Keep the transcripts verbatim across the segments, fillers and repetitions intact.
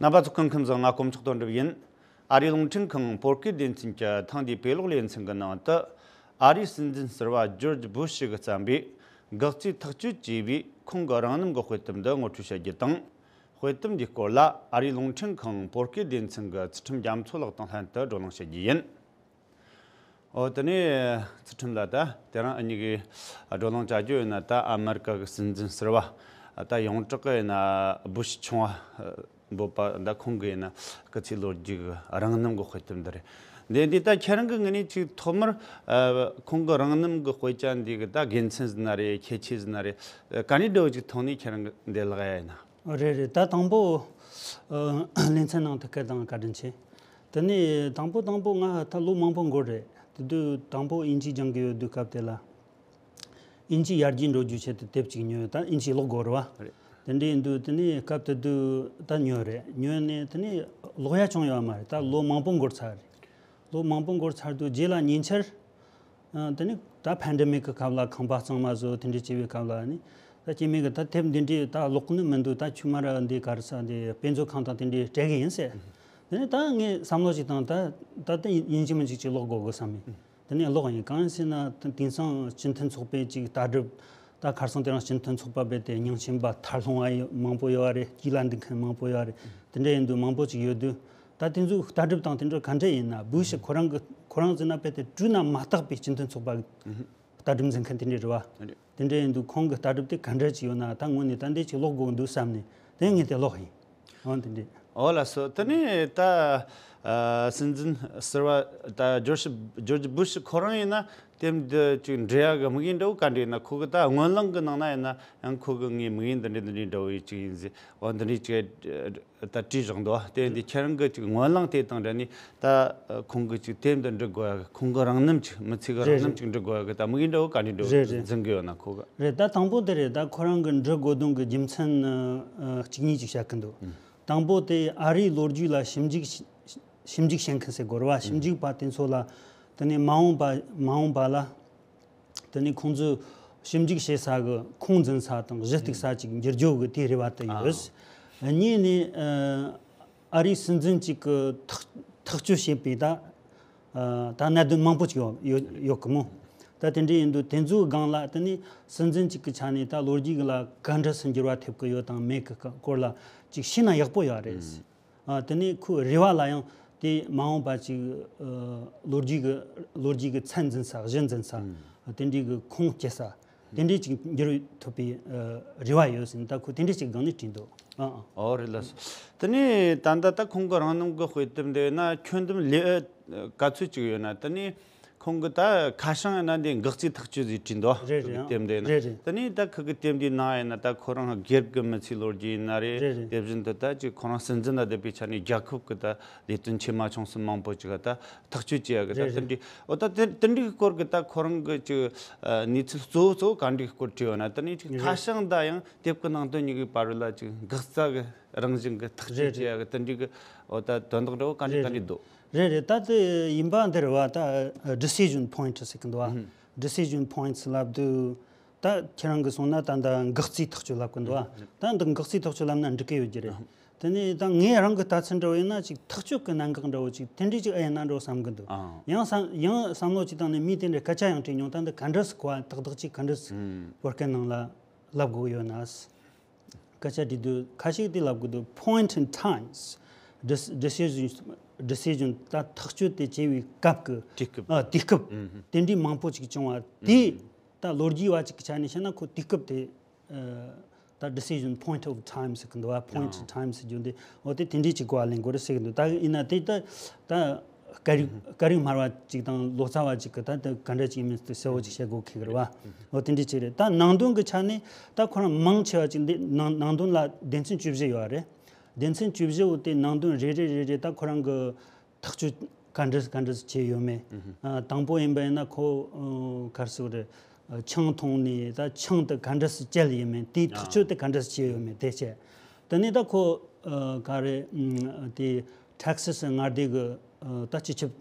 རྣམ་པ་ཚོ་སྐུ་ཁམས་བཟང་། ང་དཀོན་མཆོག་དོན་གྲུབ་ཡིན། ཨ་རིའི་རླུང་འཕྲིན་ཁང་བོད་སྐད་སྡེ་ཚན་གྱི་ཐེངས་འདིའི་དཔེ་ཀློག་ལེ་ཚན་གྱི་ནང་དུ། ཨ་རིའི་སྲིད་འཛིན་ཟུར་པ་ཇོརྗ་བུ་ཤི་གིས་བརྩམས་པའི་འགག་རྩའི་ཐག་གཅོད་ཅེས་པའི་ཁོང་གི་རང་རྣམ་གྱི་དཔེ་དེབ་འདི་ངོ་སྤྲོད་བྱ་རྒྱུ་དང་། དཔེ་དེབ་འདིའི་སྐོར་ལ་ཨ་རིའི་རླུང་འཕྲིན་ཁང་བོད་སྐད་སྡེ་ཚན་གྱི་ཚུལ་ཁྲིམས་རྒྱ་མཚོ་ལགས་དང་ལྷན་དུ་བགྲོ་གླེང་བྱ་རྒྱུ་ཡིན། ཨོ། དེ་ནས་ཚུལ་ཁྲིམས་ལགས། ད་དེ་རིང་འུ་གཉིས་ཀྱིས་བགྲོ་གླེང་བྱ་རྒྱུ་ཡིན་ན། ད་ཨ་མེ་རི་ཀ་གི་སྲིད་འཛིན་ཟུར་པ། ད་ཡོངས་གྲགས་ཀྱི་ཡིན་ན་བུ་ཤི་ཆུང་བ་འབོད་པ། ད་ཁོང་གི་ཡིན་ན་སྐུ་ཚེའི་ལོ་རྒྱུས་ཀྱི་རང་རྣམ་གྱི་དཔེ་དེབ་འདི་རེད། འདི་འདི་ད་ཁྱེད་རང་གི་ངོས་ནས་ཅིག་ཐོག་མར་ཨ་ཁོང་གི་རང་རྣམ་གྱི་དཔེ་ཆ་འདི་གི་ད་དགེ་མཚན་ཟིག་ན་རེད། ཁྱད་ཆོས་ཟིག་ན་རེད། ག་འདྲའི་འདྲ་བོ་ཅིག་མཐོང་ནས་ཁྱེད་རང་གི་འདི་ལག་ཡ་ཡིན་ན། རེད་རེད། ད་དང་པོ་ཨ་ལེ་ཚན་ནང་དུ་སྐད་བཏང་བཀའ་དྲིན་ཆེ། དེ་ནས་དང་པོ་དང་པོ་ང་ད་ལོ་མང་པོ་འགོར་རེད། དེ་དུས་དང་པོ་དབྱིན་ཇི་སྦྱང་གི་ཡོད་དུས་སྐབས་དེ་ལ། དབྱིན་ཇི་ཡར་རྒྱས་འགྲོ་རྒྱུའི་ཆེད་དུ་དེབ་ཅིག་ཉོས། ད་དབྱིན་ཇི་ཀློག་དགོས་རེད་བ། རེད། དེ་འདྲ་ཡིན་དུས་དེ་ནས་སྐབས་དེ་དུས་ད་ཉོས་རེད། ཉོས་ནས་དེ་ནས་ཀློག་ཡ་བྱུང་ཡོད་མ་རེད། ད་ལོ་མང་པོ་འགོར་ཚར་རེད། ལོ་མང་པོ་འགོར་ཚར་དུས་རྗེས་ལ་ཉེ་ཆར། ཨ། དེ་ནས་ད་ཕན་ཌེ་མིག་གི་སྐབས་ལ། ཁང་པ་གཙང་མ་བཟོ། དེ་འདྲ་བྱེད་པའི་སྐབས་ལ་ནི། ད་སྐྱེ་དམན་གྱིས་ད་དེབ་འདི་འདྲའི་ད་ཀློག་ནི་མི་འདུག་ད་ཁྱོད་མར་འདི་ག་རེ་ཟེར། འདི་དཔེ་མཛོད་ཁང་དང་དེ་འདྲའི་སྤྲད་གི་ཡིན་ཟེར། དེ་ནས་ད་ངས་བསམ་བློ་ཞིག་བཏང་། ད་ད་ལྟ་ཡིན་གཅིག་མིན་གཅིག་ཅིག་ཀློག་དགོས་གི་བསམ་ཡིན། དེ་ནས་ཀློག་ཡིན། གང་ཡིན་ཟེར་ན། ད་དེང་སང་སྤྱི་མཐུན་ཚོགས་པའི་ཅིག་ལྟ་གྲུབ། ད་ཁ་སང་དེ་རིང་སྤྱི་མཐུན་ཚོགས་པ་རྦད་དེ་མྱིང་ཆེན་པོ་མཐར་ལྷུང་བ་ཡོད། མང་པོ་ཡོད་རེད། རྒྱུགས་ལ་འདུག་མཁན་མང་པོ་ཡོད་རེད། དེ་འདྲ་ཡིན་དུས་མང་པོ་ཅིག་ཡོད་དུས། ད་དེ་ཚོའི་ལྟ་གྲུབ་དང་དེ་འདྲ་ག་འདྲ་ཡིན་ན། བུ་ཤི་ཁོ་རང་གི་ཁོ་རང་ཟེར་ན་རྦད་དེ་སྤྲུལ་ན་མ་བཏགས་པའི་སྤྱི་མཐུན་ཚོགས་པ་གི་ལྟ་གྲུབ་འཛིན་མཁན་དེ་འདྲ་རེད་བ། རེད། དེ་འདྲ་ཡིན་དུས་ཁོང་གི་ལྟ་གྲུབ་དེ་ག་འདྲ་ཅིག་ཡོད་ན། ད་དངོས་གནས་ད་འདི་ཅིག་ཀློག་དགོས་འདུག་བསམ་ནས་དེ་ངས་དེ་ཀློག་ཡིན། འོ་དེ་འདྲ། འོ་ལགས་སོ། དེ་ནས་ད་ཨ་སྲིད་འཛིན་ཟུར་པ་ད་ཇོར་ཇི་ཇོར་ཇི་བུ་ཤི་ཁོ་རང་ཡིན་ན་དེབ་འདི་ཅིག་འབྲི་ཡ་གི་དམིགས་ཡུལ་འདྲ་བོ་ག་འདྲ་ཡིན་ན། ཁོ་གི་ད་སྔོན་གླེང་གི་ནང་ན་ཡིན་ན་ཡང་ཁོ་གི་ངའི་དམིགས་ཡུལ་འདི་འདྲ་འདི་འདྲ་འདྲ་བོ་ཡི་ཅིག་ཡིན་ཟེར། འོ་འདི་འདྲའི་ཅིག་ད་བྲིས་བཞག་འདུག་དེ་འདི་ཁྱེད་རང་གི་ཅིག་སྔོན་གླེང་དེ་དང་འབྲེལ་ནས་ད་ཁོང་གི་ཅིག་དེབ་འདི་འབྲི་དགོས་ཡ། ཁོང་གི་རང་རྣམ་ཅིག་མི་ཚེ་གི་རང་རེད་རྣམ་རེད། ཅིག་འབྲི་དགོས་ཡ་གི་ད་དམིགས་ཡུལ་འདྲ་བོ་ག་འདྲ་འདྲ་བོ་རེད་རེད། འཛིན་གི་ཡོད་ན་ཁོ་གི། རེད། ད་དང་པོ་དེ་རེད། ད་ཁོ་རང་གི་འབྲི་དགོས་དོན་གི་རྒྱུ་མཚན་ཨ་གཅིག་གཉིས་ཅིག་བཤད་གི་འདུག་ཨུ། དང་པོ་དེ་ཨ་རིའི་ལོ་རྒྱུས་ལ་ཞིབ་འཇུག་ཞིབ་འཇུག་བྱེད་མཁན་ཟེར་དགོས་རེད་བ། ཞིབ་འཇུག་པ་དེ་ཚོ་ལ། དེ་ནས་མ་འོངས་པ་མ་འོངས་པ་ལ། དེ་ནས་ཁོང་ཚོས་ཞིབ་འཇུག་བྱེད་ས་གི་ཁུངས་འཛིན་ས་དང་གཞི་གཏུག་ས་ཅིག་འགྱུར་རྒྱུ་གི་དེ་རེ་བ་དེ་ཡོད། ཨ། གཉིས་ནས་ཨ་ཨ་རིའི་སྲིད་འཛིན་ཅིག་གི་ཐག་ཐག་གཅོད་བྱེད་པའི་ད་ཨ་ད་གནད་དོན་མང་པོ་ཅིག་ཡོད་ཡོད་ཡོད་གི་མོ། ད་དེ་འདྲ་ཡིན་དུས་དེ་ཚོའི་སྒང་ལ་དེ་ནས་སྲིད་འཛིན་ཅིག་གི་ཆ་ནས་ད་ལོ་རྒྱུས་ལ་ག་འདྲ་སེ་འགྱུར་བ་ཐེབས་གི་ཡོད་དང་མེད་གི་སྐོར་ལ་ཅིག་ཤེས་ན་ཡག་པོ་ཡོད་རེད། ཨ། དེ་ནས་ཁོའི་རེ་བ་ལ་ཡང་དེ་མ་འོངས་པ་ཅིག་ཨ་ལོ་རྒྱུས་ཀྱི་ལོ་རྒྱུས་ཀྱི་ཚད་འཛིན་ས། གཞི་འཛིན་ས། ཨ། དེ་འདྲའི་གི་ཁུངས་སྐྱེལ་ས། དེ་འདྲའི་ཅིག་འགྱུར་ཐུབ་པའི་ཨ་རེ་བ་ཡོད་ཟེར་ནས་ད་ཁོས་དེ་འདྲའི་ཅིག་སྒང་ནས་བྲིས་འདུག་ཨ་ཨ། ཨོ་རེད་ལགས་སོ། དེ་ནས་ད་ལྟ་ད་ཁོང་གི་རང་རྣམ་གི་དཔེ་དེབ་འདི་ན་ཁྱོན་བསྡོམས་ལེའུ་ག་ཚོད་ཅིག་ཡོད་ན། དེ་ནས་ཁོང་གི་ད་ཁ་བྱང་ཡིན་ན་འདི་འགག་རྩའི་ཐག་གཅོད་ཟེར་བྲིས་འདུག་རེད་རེད། ཁོ་གི་དེབ་འདི་ན། རེད་རེད། དེ་ནས་ད་ཁོ་གི་དེབ་འདིའི་ནང་ཡིན་ན་ད་ཁོ་རང་སྒེར་གྱི་མི་ཚེའི་ལོ་རྒྱུས་ཡིན་ན་རེད། རེད་རེད། དེ་བཞིན་དུ་ད་ཅིག་ཁོ་རང་སྲིད་འཛིན་ལ་བསྡད་པའི་ཆ་ནས་རྒྱལ་ཁབ་ཀྱི་ད་ལས་དོན་ཆེ་མ་ཆུང་གསུམ་མང་པོ་ཅིག་ད་ཐག་གཅོད་བྱེད་ཡ་གི་ད། རེད་དེ་རེད། འདྲའི་འོ་ད་དེ་དེ་འདྲའི་སྐོར་གྱི་ད་ཁོ་རང་གི་ཅིག་ཨ་གནས་ཚུལ་གཙོ་བོ་གཙོ་བོ་ག་འདྲའི་སྐོར་བྲིས་ཡོད་ན། དེ་ནས་ཅིག་ཁ་རེད། བྱང་དང་ཡང་དེབ་ཀྱི་ནང་དོན་གཉིས་ཀྱི་བར་ལ་ཅིག་འགག་རྩ་གི་རང་བཞིན་གྱི་ཐག་གཅོད་རེད་བྱེད་རེད། ཡ་གི་དེ་འདྲའི་གི་འོ་ད་དོན་དག་འདྲ་བོ་ག་འདྲ་རེད་ག་འདྲ་རེད། འདུག་རེད་རེད། ད་དེ་ཡིན་པ་འདི་རེད་བ། ད་decision point ཟེར་གི་འདུག་བ། ཨུ་ཧུམ། Decision points ལབ་དུས་ད་ཁྱེད་རང་གིས་གསུངས་ན་ད་ད་འགག་རྩའི་ཐག་གཅོད་ལབ་གི་འདུག་བ། ཨུ་ཧུམ། ད་འདི་འགག་རྩའི་ཐག་གཅོད་ལབ་ན་འགྲིག་གི་ཡོད་ཀྱི་རེད། ཨུ་ཧུམ། དེ་ནས་ད་ངས་རང་གི་ལྟ་ཚུལ་འདྲ་བོ་ཡིན་ན་ཅིག་ཐག་གཅོད་ཀྱི་གནད་འགག་འདྲ་བོ་ཅིག་དེ་འདྲའི་ཅིག་ཨེ་ཡིན་ན་འགྲོ་བསམ་གི་འདུག་ཨ། ཡང་བསམ་ཡང་བསམ་བློ་ཅིག་བཏང་ནས་མི་དེ་འདྲའི་སྐད་ཆ་ཡང་དྲིས་མྱོང་། ད་འདི་ག་འདྲ་སེ་གོ་བ་ཏག་ཏག་ཅིག་ག་འདྲ་སེ་ཨུམ། བོད་སྐད་ནང་ལ་ལབ་དགོས་ཡོད་ན། སྐད་ཆ་དྲིས་དུས་ཁ་ཤས་དེ་ལབ་གི་འདུག point in times. Dec- decision decision ད་ཐག་གཅོད་དེ་བྱེད་པའི་སྐབས་ཀྱི། དུས་སྐབས། ཨ། དུས་སྐབས། ཨུམ་ཧུམ། དེ་འདྲའི་མང་པོ་ཅིག་བྱུང་བ་དེ། ཨུམ། ད་ལོ་རྒྱུས་པ་ཅིག་གི་ཆ་ནས་བཤད་ན་ཁོ་དུས་སྐབས་དེ། ཨ། ད་decision point of time ཟེར་གི་འདུག་བ། Point in ཨ། time ཟེར་རྒྱུ་འདི། འོ་དེ་དེ་འདྲའི་ཅིག་གོ་བ་ལེན་དགོས་རེད་ཟེར་གི་འདུག་ད་ཡིན་ན་དེ་ད་ད། སྐད་རིགས་སྐད་རིགས་སྨྲ་བ་ཅིག་དང་ལོ་ཙཱ་བ་ཅིག་གིས་ད་དེ་ག་འདྲ་ཅིག་ཡིན་མིན་དེ་གསལ་བོ་ཅིག་བཤད་དགོས་ཁེལ་གི་རེད་བ། འོ་དེ་འདྲ་ཅིག་རེད། ད་ནང་དོན་གྱི་ཆ་ནས་ད་ཁོ་རང་མང་ཆེ་བ་ཅིག་འདི་ནང་ནང་དོན་ལ་སྡེ་ཚན་བཅུ་བཞི་ཡོད་རེད། སྡེ་ཚན་བཅུ་བཞི་བོ་དེ་ནང་དོན་རེ་རེ་རེ་རེ་ད་ཁོ་རང་གི་ཐག་གཅོད་ག་འདྲ་ག་འདྲ་བྱས་ཡོད་མེད། ཨ། དང་པོ་ཡིན་པ་ཡིན་ན་ཁོ་ཨ་ག་རེ་ཟེར་དགོས་རེད། ཨ། ཆང་འཐུང་ནས་ད་ཆང་དེ་ག་འདྲ་སེ་བཅད་ཡོད་མེད། དེའི་ཐག་གཅོད་དེ་ག་འདྲ་སེ་བྱས་ཡོད་མེད་དེ་བྱས། དེ་ནས་ད་ཁོ་ཨ་ག་རེ། ཨ། དེ་ཊེག་སི་སི་མངའ་སྡེ་གི་ཨ་ད་སྤྱི་ཁྱབ་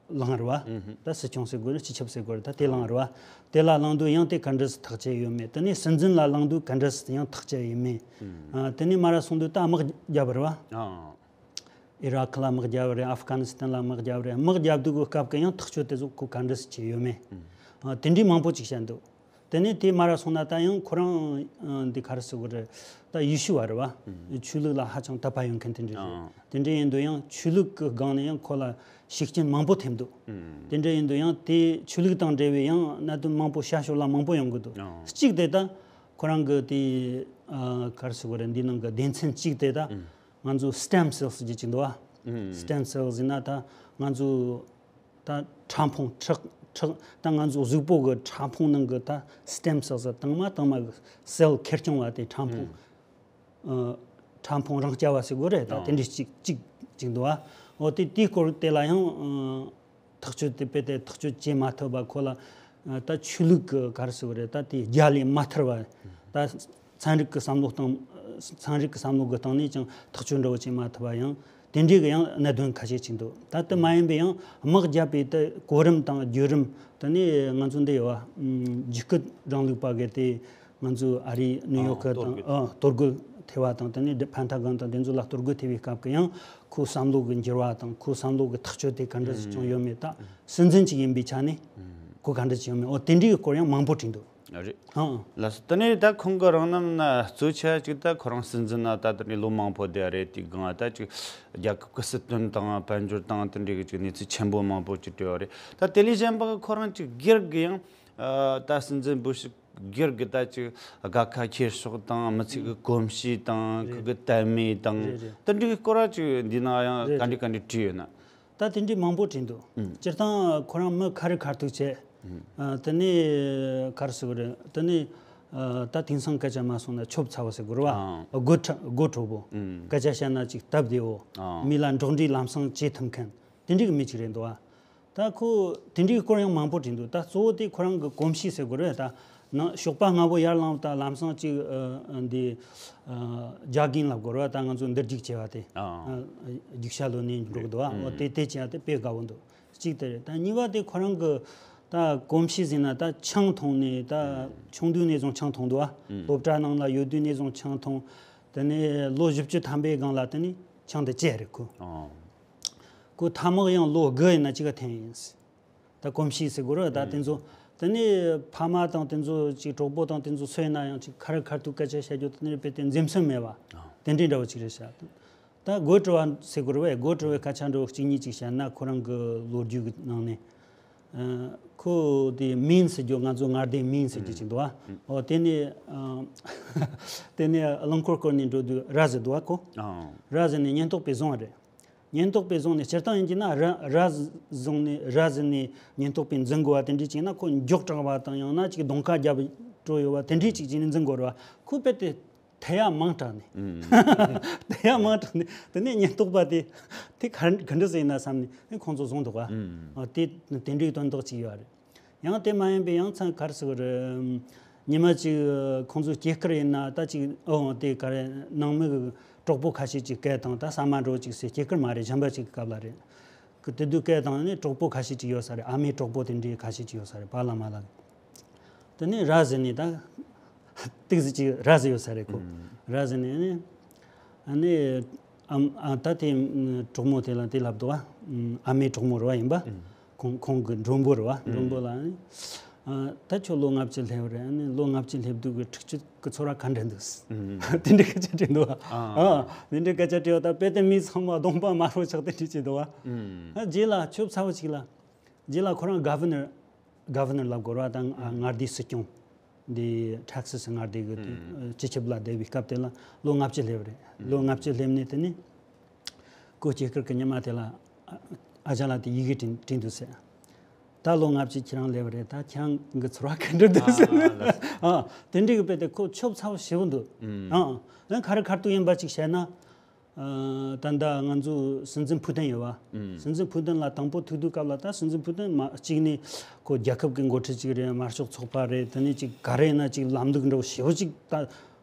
ལངས་རེད་བ། ཨུ་ཧུམ། ད་སྲིད་སྐྱོང་ཟེར་དགོས་རེད། སྤྱི་ཁྱབ་ཟེར་དགོས་རེད། ད་དེ་ལངས་རེད་བ། དེ་ལ་ལངས་དུས་ཡང་དེ་ག་འདྲ་སེ་ཐག་བཅད་ཡོད་མེད། དེ་ནས་སྲིད་འཛིན་ལ་ལངས་དུས་ག་འདྲ་སེ་ཡང་ཐག་བཅད་ཡོད་མེད། ཨུ། ཨ། དེ་ནས་མར་ར་སོང་དུས་ད་དམག་བརྒྱབ་རེད་བ། ཨ། ཨི་རག་ལ་དམག་རྒྱབ་རེད། ཨབ་གྷ་ནི་སི་ཐན་ལ་དམག་རྒྱབ་རེད། དམག་རྒྱབ་དུས་གི་སྐབས་ཀྱི་ཡང་ཐག་གཅོད་དེ་ཚོ་ཁོ་ག་འདྲ་སེ་བྱས་ཡོད་མེད། ཨ། དེ་འདྲའི་མང་པོ་ཅིག་བཤད་འདུག་དེ་ནས་དེ་མར་སོང་ན་ད་ཡང་ཁོ་རང་ཨ་འདི་ག་རེ་ཟེར་དགོས་རེད། ད་ཡེ་ཤུ་བ་རེད་བ། ཆོས་ལུགས་ལ་ཧ་ཅང་དད་པ་ཡོད་མཁན་དེ་འདྲ་རེད། དེ་འདྲ་ཡིན་དུས་ཡང་ཆོས་ལུགས་ཀྱི་སྒང་ནས་ཡང་ཁོ་ལ་ཤུགས་རྐྱེན་མང་པོ་ཐེབས་འདུག་དེ་འདྲ་ཡིན་དུས་ཡང་དེ་ཆོས་ལུགས་དང་འབྲེལ་བའི་ཡང་གནད་དོན་མང་པོ་བྱ་ཕྱོགས་ལ་མང་པོ་ཡོང་གི་འདུག་གཅིག་དེ་ད་ཁོ་རང་གི་དེ་ཨ་ག་རེ་ཟེར་དགོས་རེད། འདིའི་ནང་གི་སྡེ་ཚན་གཅིག་དེ་ད་ང་ཚོ་སི་ཊེམ་སེལ་སི་ཟེར་གྱི་ཅིག་འདུག་བ། སི་ཊེམ་སེལ་སི་ཟེར་ན་ད་ང་ཚོ་ད་ཕྲ་ཕུང་ཁྲག་ཁྲག་ད་ང་ཚོ་གཟུགས་པོ་གི་ཕྲ་ཕུང་ནང་གི་ད་སི་ཊེམ་སེལ་སི་དྭངས་མ་དྭངས་མ་གི་སེལ་ཁེར་རྐྱང་བ་དེ་ཕྲ་ཕུང་། ཨ། ཕྲ་ཕུང་རང་རྐྱ་བ་ཟེར་དགོས་རེད། ད་དེ་འདྲའི་གཅིག་གཅིག་གཅིག་འདུག་བ། འོ་དེ་དེའི་སྐོར་དེ་ལ་ཡང་ཨ་ཐག་གཅོད་དེ་དཔེ་དེ་ཐག་གཅོད་བྱེད་མ་ཐུབ་པ། ཁོ་ལ་ཨ་ད་ཆོས་ལུགས་ཀྱི་ག་རེ་ཟེར་དགོས་རེད། ད་དེ་རྒྱ་ལས་མ་ཐར་བ། ད་ཚན་རིག་གི་བསམ་བློ་སྟེང་ཚན་རིག་གི་བསམ་བློ་གི་སྟེང་ནས་ཀྱང་ཐག་གཅོད་འདྲ་བོ་བྱེད་མ་ཐུབ་པ། ཡང་དེ་འདྲའི་གི་ཡང་གནད་དོན་ཁ་ཤས་ཅིག་འདུག་ད་དེ་མ་ཡིན་པའི་ཡང་དམག་རྒྱབ་པའི་དེ་གོ་རིམ་དང་བརྒྱུད་རིམ། དེ་ནས་ང་ཚོ་འདི་ཡོད་བ། འཇིགས་སྐུལ་རིང་ལུགས་པ་གི་དེ་ང་ཚོ་ཨ་རིའི་ནིའུ་ཡོག་གི་དང་ཨ་གཏོར་རྒོལ་ཐེབས་པ་དང་། དེ་ནས་ཕན་ཐ་གྷན་དང་དེ་ཚོ་ལ་གཏོར་རྒོལ་ཐེབས་པའི་སྐབས་ཀྱི་ཡང་ཁོའི་བསམ་བློ་གི་འགྱུར་བ་དང་ཁོའི་བསམ་བློ་གི་ཐག་གཅོད་དེ་ག་འདྲ་ཞིག་བྱུང་ཡོད་མེད། ད་སྲིད་འཛིན་ཅིག་ཡིན་པའི་ཆ་ནས་ཁོ་ག་འདྲ་ཞིག་ཡོད་མེད། འོ་དེ་འདྲའི་སྐོར་ཡང་མང་པོ་བྲིས་འདུག་རེད། ཨང་། ལགས་སོ། དེ་ནས་ད་ཁོང་གི་རང་རྣམ་ན་གཙོ་ཆེ་ཅིག་ད་ཁོ་རང་སྲིད་འཛིན་ན་ད་དེ་ནས་ལོ་མང་པོ་བསྡད་རེད། དེའི་སྒང་ད་ཅིག་རྒྱལ་ཁབ་ཀྱི་སྲིད་དོན་དང་དཔལ་འབྱོར་དང་དེ་འདྲའི་གི་ཅིག་གནས་ཚུལ་ཆེན་པོ་མང་པོ་ཅིག་བྲིས་པ་རེད། ད་དེ་ལས་གཞན་པ་ཁོ་རང་ཅིག་སྒེར་གི་ཡང་ཨ་ད་སྲིད་འཛིན་བུ་ཤི་སྒེར་གི་ད་ཅིག་དགའ་ཁ་ཁྱེར་ཕྱོགས་དང་། མི་ཚེ་གི་གོམས་གཤིས་དང་། ཁོ་གི་དད་མོས་དང་། རེད་རེད། དེ་འདྲའི་སྐོར་ཅིག་འདི་ན་ཡང་རེད་ག་འདྲ་རེད། ག་འདྲ་བྲིས་ཡོད་ན། ད་དེ་འདྲའི་མང་པོ་བྲིས་འདུག་ཨུམ། སྤྱིར་བཏང་ཁོ་རང་མི་ཁ་རི་ཁ་ཐུག་བྱས། ཨ་དེ་ནས་ག་རེ་ཟེར་དགོས་རེད། དེ་ནས་ཨ་ད་དེང་སང་སྐད་ཆ་མ་སོང་ན་ཆོབ་ཚ་བོ་ཟེར་དགོས་རེད་བ། ཨང་། དགོད་ཁྲ་དགོད་བྲོ་བོ། ཨུམ། སྐད་ཆ་བཤད་ན་ཅིག་སྟབས་བདེ་བོ། ཨང་། མི་ལ་འགྲོགས་འདྲིས་ལམ་སང་བྱེད་ཐུབ་མཁན་དེ་འདྲའི་གི་མི་ཅིག་རེད་འདུག་བ། ད་ཁོ་དེ་འདྲའི་སྐོར་ཡང་མང་པོ་བྲིས་འདུག་ད་གཙོ་བོ་དེ་ཁོ་རང་གི་གོམས་གཤིས་ཟེར་དགོས་རེད། ད་ནང་ཞོགས་པ་སྔ་པོ་ཡར་ལངས། ད་ལམ་སང་ཅིག་ཨ་ཨ་འདི་ཨ་ཇོག་གིང་ལབ་དགོས་རེད་བ། ད་ང་ཚོ་འདིར་རྒྱུག་བྱེད་པ་དེ། ཨ། ཨ་རྒྱུག་ཤར་ལོག་ནས་འགྲོ་གི་འདུག་བ། ཨུམ། འོ་དེ་དེ་བྱས་ཏེ་དཔེ་དགའ་བོ་འདུག་གཅིག་དེ་རེད། ད་གཉིས་པ་དེ་ཁོ་རང་གི་ད་གོམས་གཤིས་ཟེར་ན། ད་ཆང་འཐུང་ནས། ད་ཨུམ། ཆུང་དུས་ནས་བཟུང་ཆང་འཐུང་འདུག་བ། ཨུམ། སློབ་གྲྭ་ནང་ལ་ཡོད་དུས་ནས་བཟུང་ཆང་འཐུང་། དེ་ནས་ལོ་བཞི་བཅུ་ཐམ་པའི་སྒང་ལ་དེ་ནས་ཆང་དེ་བཅད་རེད་ཁོ། ཨོ། ཁོ་ཐ་མག་ཡང་ལོ་དགུ་ཡིན་ན་གཅིག་ག་འཐེན་ཡིན། ད་གོམས་གཤིས་ཟེར་དགོས་རེད། ད་དེ་ཚོ་དེ་ནས་ཕ་མ་དང་དེ་ཚོ་ཅིག་གྲོགས་པོ་དང་དེ་ཚོ་སུ་ཡིན་ན་ཡང་ཅིག་ཁ་རི་ཁ་ཐུག་སྐད་ཆ་བཤད་རྒྱུ་དེ་ནས་དཔེ་དེ་འཛེམ་ཟོན་མེད་པ། ཨ། དེ་འདྲའི་འདྲ་བོ་ཅིག་རེད་ཤག་ད་དགོད་བྲོ་བ་ཟེར་དགོས་རེད་བས། དགོད་བྲོ་བའི་སྐད་ཆ་འདྲ་བོ་གཅིག་གཉིས་ཅིག་བཤད་ན། ཁོ་རང་གི་ལོ་རྒྱུས་ཀྱི་ནང་ནས་ཨ་ཁོ་དེ་མིན་ཟེར་རྒྱུ། ང་ཚོ་མངའ་སྡེ་མིན་ཟེར་རྒྱུ་ཅིག་འདུག་བ། ཨོ་དེ་ནས་ཨ་དེ་ནས་རླངས་འཁོར་བསྐོར་ནས་འགྲོ་དུས་ར་ཟེར་འདུག་བ་ཁོ། ཨ། ར་ཟེར་ནས་ཉེན་རྟོག་པས་བཟུང་བ་རེད། ཉེན་རྟོག་པས་བཟུང་ནས། སྤྱིར་བཏང་ཡིན་གྱི་ན་ར་ར་བཟུང་ནས། ར་ཟེར་ནས་ཉེན་རྟོག་པས་འཛིན་དགོས་པ་དེ་འདྲས་ཅིག་ན། ཁོ་མགྱོགས་དྲགས་པ་དང་། ཡང་ན་ཅིག་གདོང་ཁ་རྒྱབ་འགྲོ་ཡོད་པ་དེ་འདྲས་ཅིག་བྱས་ནས་འཛིན་དགོས་རེད་བ། ཁོ་དཔེ་དེ་དེ་ཡ་མང་དྲགས་ནས། ཨུམ། དེ་ཡ་མང་དྲགས་ནས། དེ་ནས་ཉེན་རྟོག་པ་དེ་དེ་ག་ག་འདྲ་ཟེར་ན་བསམ་ནས་ཁོང་ཚོ་བཟུང་འདུག་བ། ཨུམ། ཨ་དེ་དེ་འདྲའི་དོན་དག་ཅིག་ཡོད་རེད། ཡང་དེ་མ་ཡིན་པའི་ཡང་ཚན་ག་རེ་ཟེར་དགོས་རེད། ཉི་མ་གཅིག་ཁོང་ཚོ་སྐྱེས་སྐར་ཡིན་ན། ད་ཅིག་ཨོ་དེ་ག་རེ་ནང་མི་གི་གྲོགས་པོ་ཁ་ཤས་ཅིག་སྐད་བཏང་། ད་ཟ་མ་འདྲ་བོ་ཅིག་ཟེར། སྐྱེས་སྐར་མ་རེད། གཞན་པ་ཅིག་གི་སྐབས་ལ་རེད། གི་དེ་དུས་སྐད་བཏང་ནས་གྲོགས་པོ་ཁ་ཤས་ཅིག་ཡོད་ས་རེད། ཨ་མའི་གྲོགས་པོ་དེ་འདྲའི་ཁ་ཤས་ཅིག་ཡོད་ས་རེད། པཱ་ལགས་མ་ལགས། དེ་ནས་ར་ཟེར་ནས་ད་ཏིག་ཙི་ཅིག་ར་ཟེར་ཡོད་ས་རེད་ཁོ། ཨུམ། ར་ཟེར་ནས་ཨ་ནི། ཨ་ནི་ཨམ་ཨ་ད་དེ་གྲོགས་མོ་དེ་ལ་དེ་ལབ་འདུག་བ། ཨམ་ཨ་མའི་གྲོགས་མོ་རེད་བ། ཡིན་པ། ཨུམ། ཁོང་ཁོང་གི་མགྲོན་པོ་རེད་བ། ཨུམ། མགྲོན་པོ་ལ་ཨ་ནི། ཨ་ད་ཁྱོད་ལོ་ལྔ་བཅུ་སླེབས་རེད། ཨ་ནི་ལོ་ལྔ་བཅུ་སླེབས་དུས་ཀྱི་འཁྲིག་སྤྱོད་ཀྱི་ཚོར་བ་ག་འདྲ་འདུག་ཨུམ། དེ་འདྲའི་སྐད་ཆ་དྲིས་འདུག་བ། ཨ། ཨ་དེ་འདྲའི་སྐད་ཆ་དྲིས་པ་ད་དཔེ་དེ་མི་ཚང་མ་གདོང་པ་དམར་པོ་ཆགས་ཏེ་དྲིས་བྱས་འདུག་བ། ཨུམ། ཨ་རྗེས་ལ་ཆོབ་ཚ་བོ་ཅིག་ལ། རྗེས་ལ་ཁོ་རང་ག་ཝར་ནར། ག་ཝར་ནར་ལབ་དགོས་རེད་བ། ད་ཨ་མངའ་སྡེའི་སྲིད་སྐྱོང་འདི། ཊེག་སི་སི་མངའ་སྡེ་གི་དེ་ཨ་སྤྱི་ཁྱབ་ལ་བསྡད་པའི་སྐབས་དེ་ལ་ལོ་ལྔ་བཅུ་སླེབས་རེད། ལོ་ལྔ་བཅུ་སླེབས་ནས་དེ་ནས་ཁོ་སྐྱེས་སྐར་གི་ཉི་མ་དེ་ལ་ཨ་ཨ་ཅག་ལ་དེ་ཡི་གེ་བྲིས་བྲིས་འདུག་ཟེར། ད་ལོ་ལྔ་བཅུ་ཁྱེད་རང་སླེབས་རེད། ད་ཁྱེད་རང་གི་ཚོར་བ་ག་འདྲ་འདུག་ཟེར། ཨ་དེ་འདྲའི་གི་དཔེ་དེ་ཁོ་ཆོབ་ཚ་བོ་ཞེ་པོ་འདུག་ཨ་ཨ་ཁ་རི་ཁ་ཐུག་ཡིན་པ་ཅིག་བཤད་ན། ཨ་ད་ལྟ་ང་ཚོ་སྲིད་འཛིན་ཕུའུ་ཏིན་ཡོད་བ། ཨུམ། སྲིད་འཛིན་ཕུའུ་ཏིན་ལ་དང་པོ་ཐུག་དུས་སྐབས་ལ། ད་སྲིད་འཛིན་ཕུའུ་ཏིན་མ་གཅིག་ནས་ཁོ་རྒྱལ་ཁབ་ཀྱི་འགོ་ཁྲིད་ཅིག་རེད། དམར་ཤོག་ཚོགས་པ་རེད། དེ་ནས་ཅིག་ག་རེ་ཡིན་ན་ཅིག་ལམ་ལུགས་འདྲ་བོ་ཞེ་པོ་ཅིག་ད་